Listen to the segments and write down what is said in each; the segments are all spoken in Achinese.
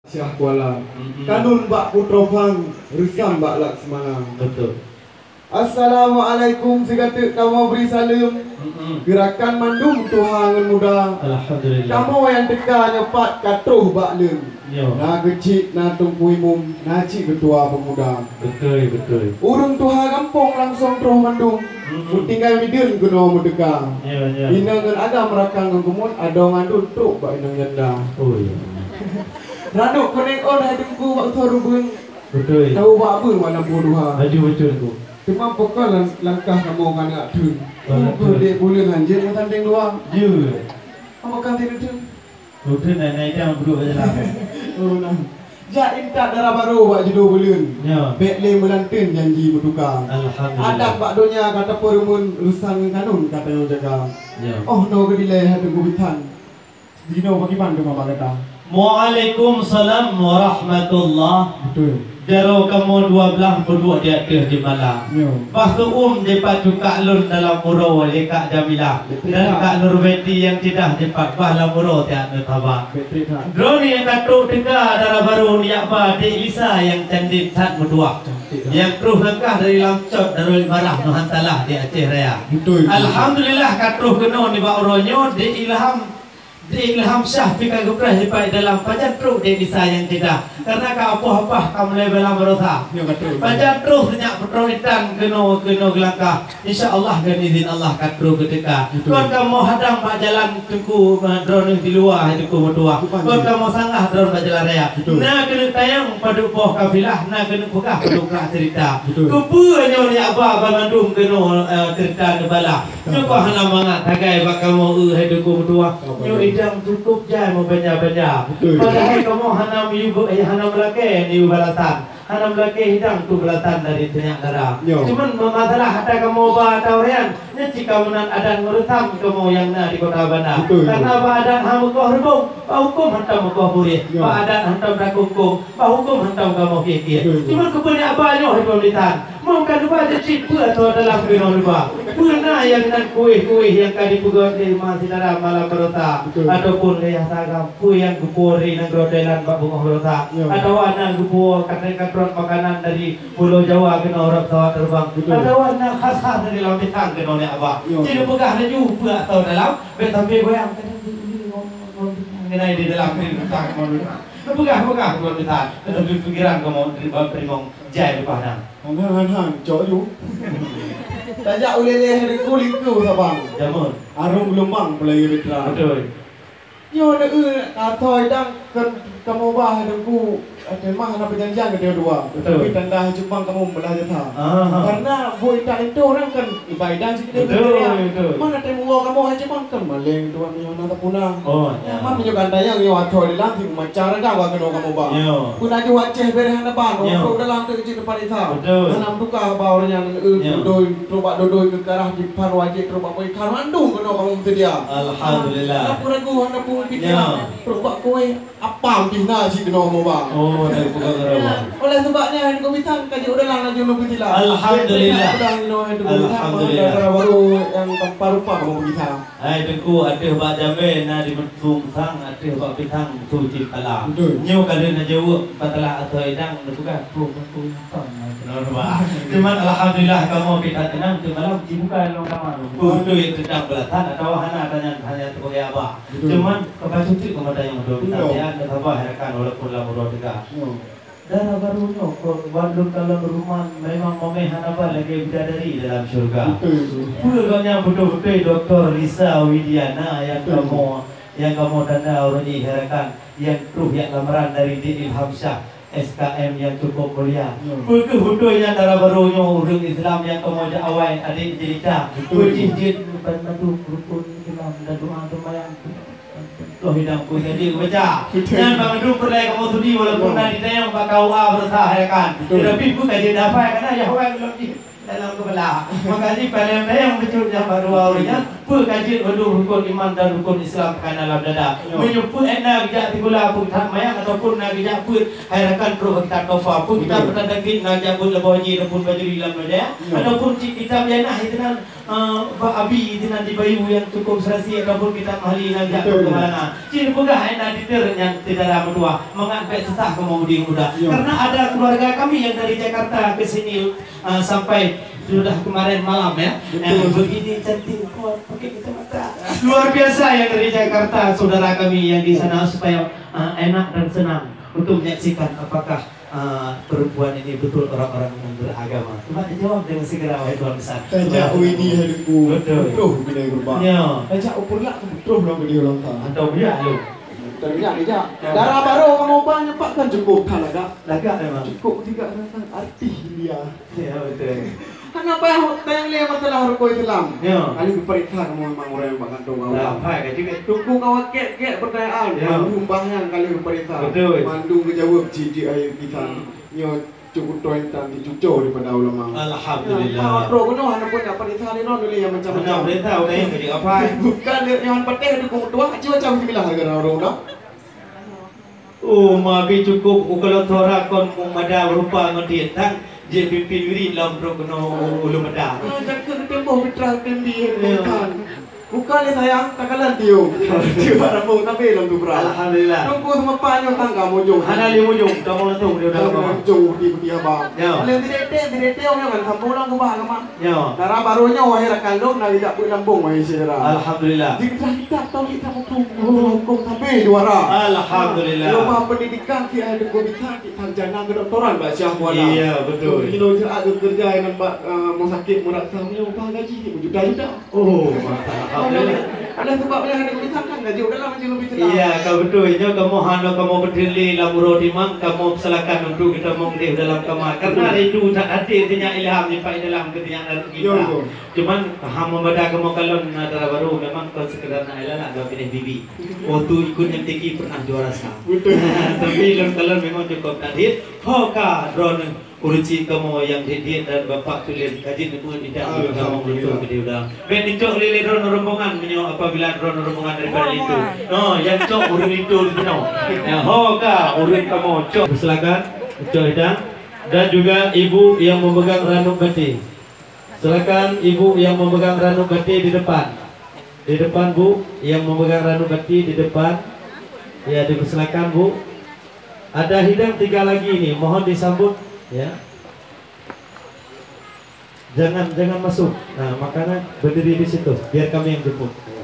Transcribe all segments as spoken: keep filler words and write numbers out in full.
Syah Kuala. Mm-mm. Kanun bak Putroe Phang, Reusam bak Laksamana. Betul. Assalamualaikum, sigateuk kamoe bri saleuem. Mm-mm. Keu rakan mandum tuha ngon muda. Alhamdulillah. Kamoe nyang teuka nyoe pat ka troh bak leuen. Nyoe. Na keuchik, na Teungku Imum, na cit keutua peumuda. Beutôi, beutôi. Ureueng tuha gampông langsong troh mandum. Mm-mm. Meutinggai mideuen keunoe meuteuka. Nyoe, nyoe. Inong ngon agam rakan ngon keumuen adoe ngon aduen trok bak inong janda. Oh, iya. Ranub kunéng ôn hai Teungku bak usoe rubeueng. Beutôi. Tahu bak beue malam pukul dua. Laju beutôi, Teungku. Teuma pakon lang-, langkah kamoe ka neujak theun. Beutôi. Beudek buleuen hanjeuet meutandeng dua. Iya. Apa kan tidur theun? Beutôi, na, na idang beudôk bak jalan. Oh, nah. Jak intat dara barô bak judoe buleuen. Ya. Bèk lé meulanteuen janji meutuka. Alhamdulillah. Adat bak donya ka tapeureumeun, reusam ngon kanun ka tanyoe jaga. Ya. Oh, noe geudilée hai Teungku Bisan. Jinoe pakriban teuma bak gata? Waalaikumsalam warahmatullah. Beutôi. Jaroe kamoe dua blaih peuduek di ateueh jeumala. Nyo. Bah seuuem jipat cukak lôn dalam uroe, di Kak Jamilah. Beutôi, Kak. Dan Kak Nurweti nyang ceudah jipat bah lam uroe tiak neusaba. Beutôi, Kak. Droeneuh nyang ka trok teuka dara barô nijak ba Dek Lisa nyang candét that meutuah. Cantik, Kak. Nyang troh langkah dari Lamcot Darul Imarah Nuhantalah di Aceh Raya. Beutôi, beutôi. Alhamdulillah ka troh keunoe nibak uroe nyoe Dek Ilham Dek Ilham Syah pih ka geupreh dipat dalam pajan trok Dek Lisa nyang ceudah. Karena ka apoh-apoh ka mulai bala baroesa. Ya, beutôi. Pajan trok seunyak peutrok intan keunoe, keunoe geulangkah. Insya Allah, ngon izin Allah ka trok geuteuka. Beutôi. Kon kamoe hadang bak jalan Teungku, eh, droeneuh di luwa, hai Teungku meutuah. Beutôi. Kon kamoe sanggah droeneuh bak jalan raya. Beutôi. Na keuneuk tanyong padub poh kafilah, na keuneuk peugah padub krak cerita. Beutôi. Keupeue nyoe nijak ba banmandum keunoe, eh, cerita neubala. Nyoe kok hana mangat sagai bak kamoe, eu, hai Teungku meutuah. Apa nyoe? Nyoe idang cukôp jai meubanja-banja. Beutôi. Padahai kamoe hana miyueb, eh, hana meulakée miyueb balasan. Hana meulakée idang tu balasan dari seunyak dara. Nyoe. Cuman ma-, masalah ata kamoe ba ata ureueng nyan, nyan cit ka meunan adat ngon reusam kamoe nyang na di Kota Banda. Beutôi, beutôi. Karena ba adat han meukoh reubông, ba hukôm hantom meukoh puréh. Nyoe. Ba adat hantom takong-kong, ba hukôm hantom kamoe kieh-kieh. Beutôi, beutôi. Cuman keupeue nijak ba nyoe hai Teungku Bisan? Meunyoe ka neuba cit peue atoe dalam keunoe neuba. Peue na nyang nan kueh-kueh nyang ka jipeugöt lé ma syedara malam baroesa, beutôi, ataupun lé yah sagam, peue nyang geupuwoe di nanggroe Thailand bak beungoh baroesa, ya, atawa na geupuwoe katrek-katrek makanan dari Pulo Jawa keunoe rab pesawat terbang, beutôi, atawa na khas-khas dari lam pisang keunoe nijak ba. Ya. Ci neupeugah laju peue atoe dalam, bèk sampoe goyang. Ngenai di dalam ni pisang keunoe. Neupeugah-peugah keunoe pisang, tetapi pikiran kamoe dari bak teurimong jai leupah nyan. Han, han, han, han, cok ju. Tajak ulèe-lèe hai Teungku lingku sabang. Jameun. Arung geulumbang peulayeue bahtera. Beutôi. Nyoe neueu, atoe idang kon kamoe ba hai Teungku, eh, teuma hana peujanjian geutanyoe dua. Beutôi. Tapi tanda hai Cupang kamoe meulah jasa. Aha. Karena buet intat linto ureueng kan ba idang cit. Beutôi, beutôi. Mana teumu woe kamoe hai Cupang kan malèe dua nyoe hana tapuna. Oh, ya. Nyaman meunyoe gata nyang nyoe atoe di lam, si meumaca ragam ka keunoe kamoe ba. Yo. Pun aju Aceh bereh hana ban, yo, untuk dalam tu cit tempat Isa. Betul. Hana meutuka haba ureueng nyan, eh, yo, dodoi, trok bak dodoi keu karah dipan wajéb, trok bak kue ikan mandum keunoe kamoe meusedia. Alhamdulillah. Hana pun ragu, hana pun pikiran. Yo. Trok bak kue apam pih na cit keunoe kamoe ba. Oh, dari peugah keunoe. Oleh sebab nyan, hai Teungku Bisan, ka jiôh dalam laju nunggu sila. Alhamdulillah. Udah nyoe, hai Teungku Bisan, alhamdulillah, baru yang tanpa rupa kamoe peugisa. Hai Teungku, ateueh bak jamé na di meutung sang, ateueh bak pisang su cit pala. Betul. Nyoe ka lheueh na jaweueb, bak talah atoe idang, na peugah, "Peue, peue, peue, peue, peue." Cuman alhamdulillah, kamoe pih that teunang, teumalam ci buka lom kama. Beutôi, teuntang beulasan atawa hana, tanya hanya sibagai abah. Betul. Cuman, ka bacut cit kamoe tanyong tu, betul, tapi ada sabar, ya kan, walaupun lam uroe teuga. Ya. Dara barô nyoe, kon ban lôn kalon rumoh, memang mamèh hana ba lagèe bidadari dalam syeuruga. Beutôi, beutôi. Peue gobnyan beutôi-beutôi Doktor Lisa Widiana nyang, beutôi, kamoe, nyang kamoe tanda uroe jih hai rakan, nyang troh jak lamaran dari Dek Ilham Syah, S K M nyang cukup mulia. Ya. Peue keuh beutôi nyan dara barô nyoe ureueng Islam nyang kamoe jak awai até jeurita. Beutôi. Peue jih jeuet ban mandum rukon Islam dan doa seumayang. Loh, idang pun jadi baca. Betul. Nyan banmandum peureulèe kamoe sudi, walaupun, ya, na ditanyong bak K U A beureusaha, ya kan? Betul. Tetapi peue ka jeuet dapai, karena Yahweh belum di dalam kepala. Maka jih paléng tanyong bacut nyang bak dua ureueng nyan, peue ka jeuet bandum rukon iman dan rukon Islam ka na lam dada. Ya. Meunyoe peue na geujak sikula, peue that mayang, ataupun na geujak beuet, hai rakan, trok bak kitab tofa, peue kitab, betul, peue that na geujak beuet leuboh jih, ataupun bajuri lam dada, ya, ataupun cit kitab jih na, itu nan Eh, bak abi di nan di Bayu nyang cukup serasi ataupun kitab mahli nyang jak Betul. Keumalana. Cit peugah hai na diter nyang syedara meutuah, mangat bèk susah kamoe budi muda. Ya. Karena ada keluarga kami yang dari Jakarta ke sini, eh, sampai sudah kemarin malam ya. Betul. Eh, begini cantik kok pakai kacamata. Luar biasa yang dari Jakarta, saudara kami yang di sana supaya, eh, enak dan senang untuk menyaksikan apakah Ah, perempuan ini betul orang-orang yang beragama. Cuba dijawab dengan segera, wahai Tuan Besar. Tajak Widi hai Teungku, Betul. Betul bina gerbang. Ya. Tajak Upurlak betul lah bina ulang tahun. Atau dia lu. Tajak, tajak. Ya. Dara baru kamu ubah nyepak kan cukup tak lagak. Lagak memang. Cukup tiga rasa artis dia. Ya, betul. Hana payah tanyong lé masalah rukon Islam. Ya. Kali geupareksa kamoe memang ureueng nyang bak kantong Allah. Lampai ka jeuet. Teungku kawa kèk-kèk pertanyaan, Ya. Mandum bahang kali geupareksa. Betul. Mandum geujaweueb jijik ayat kita. Hmm. Nyoe cukup tuan intan dicuco daripada ulama. Alhamdulillah. Ya, trok keunoe hana pun dapat perintah di non lé yang macam-macam. Hana perintah, udah yang jadi apa? Bukan dia yang patah dukung tuah, cuba macam bismillah gara-gara orang dah. Oh, mabi cukup ku kalau suara kon mada rupa ngon diet tang je pimpin wirid lam trok keunoe ulu mada. Ah, jak keu temboh fitrah tembi Ya. Kan. Bukan ni sayang, takalan tiung. Tiung rambung tapi lam tu berat. Alhamdulillah. Tunggu semepa nyoe tangga mujung. Hana li mujung, kamu langsung dia udah Hana kamu. Mujung di peti abang. Ya. Oleh tidak tidak tidak orang kan sambung lang kubah agama. Ya. Dara baru nyoe wahai rakan lôn, na geujak beuet lambung wahai syedara. Alhamdulillah. Di kitab-kitab tauhid tak hukum, hukum sampai juara. Alhamdulillah. Leupah pendidikan ki ai deungon bisa ki sarjana kedoktoran bak Syah Kuala. Iya, betul. Kilo jerat kerja yang nampak uh, mau sakit murah sama upah gaji ki berjuta-juta. Oh, alhamdulillah. Oleh sebab yang ada tulisan kan gaji udah lama jenuh bicara. Iya, ka betul. Nyoe kamu hana kamu berdiri lam uroe timang, kamu silakan untuk kita menggedih dalam kamar. Karena rindu tak hadir dengan ilham di dalam ketinggalan kita. Yo, yo. Cuman, ha, membada kamoe kalon na dara baru, memang kon sekedar na ilalak dua pilih bibi. Waktu ikut M T Q pernah juara sa. Betul. Tapi lon kalon memang cukup tadhir. Ho ka drone uruci kamoe yang didiet dan Bapak Tulim kajin neumeuet idak Alhamdulillah. Kamoe meluncur ke diuda. Bèk dicok lé lé drone rombongan meunyoe apabila drone rombongan daripada itu. No, yang cok ureueng itu di sinoe. Ya, ho ka ureueng kamoe cok. Silakan, cok idak. Dan juga ibu yang memegang ranub gati. Silakan ibu yang memegang ranub gati di depan. Di depan, Bu, yang memegang ranub gati di depan. Ya, dipersilakan, Bu. Ada hidang tiga lagi ini, mohon disambut, ya. Jangan jangan masuk. Nah, makanya berdiri di situ, biar kami yang jemput. Ya.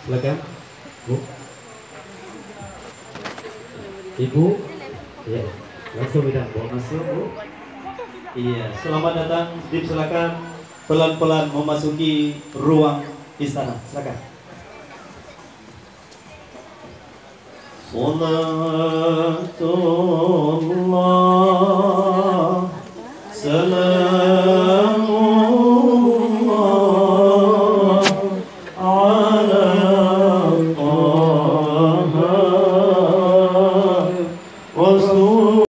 Silakan, Bu. Ibu, ya, langsung bidang, Bu. Masuk, Bu. Iya, selamat datang. Dipersilakan pelan-pelan memasuki ruang istana. Silakan. Salatu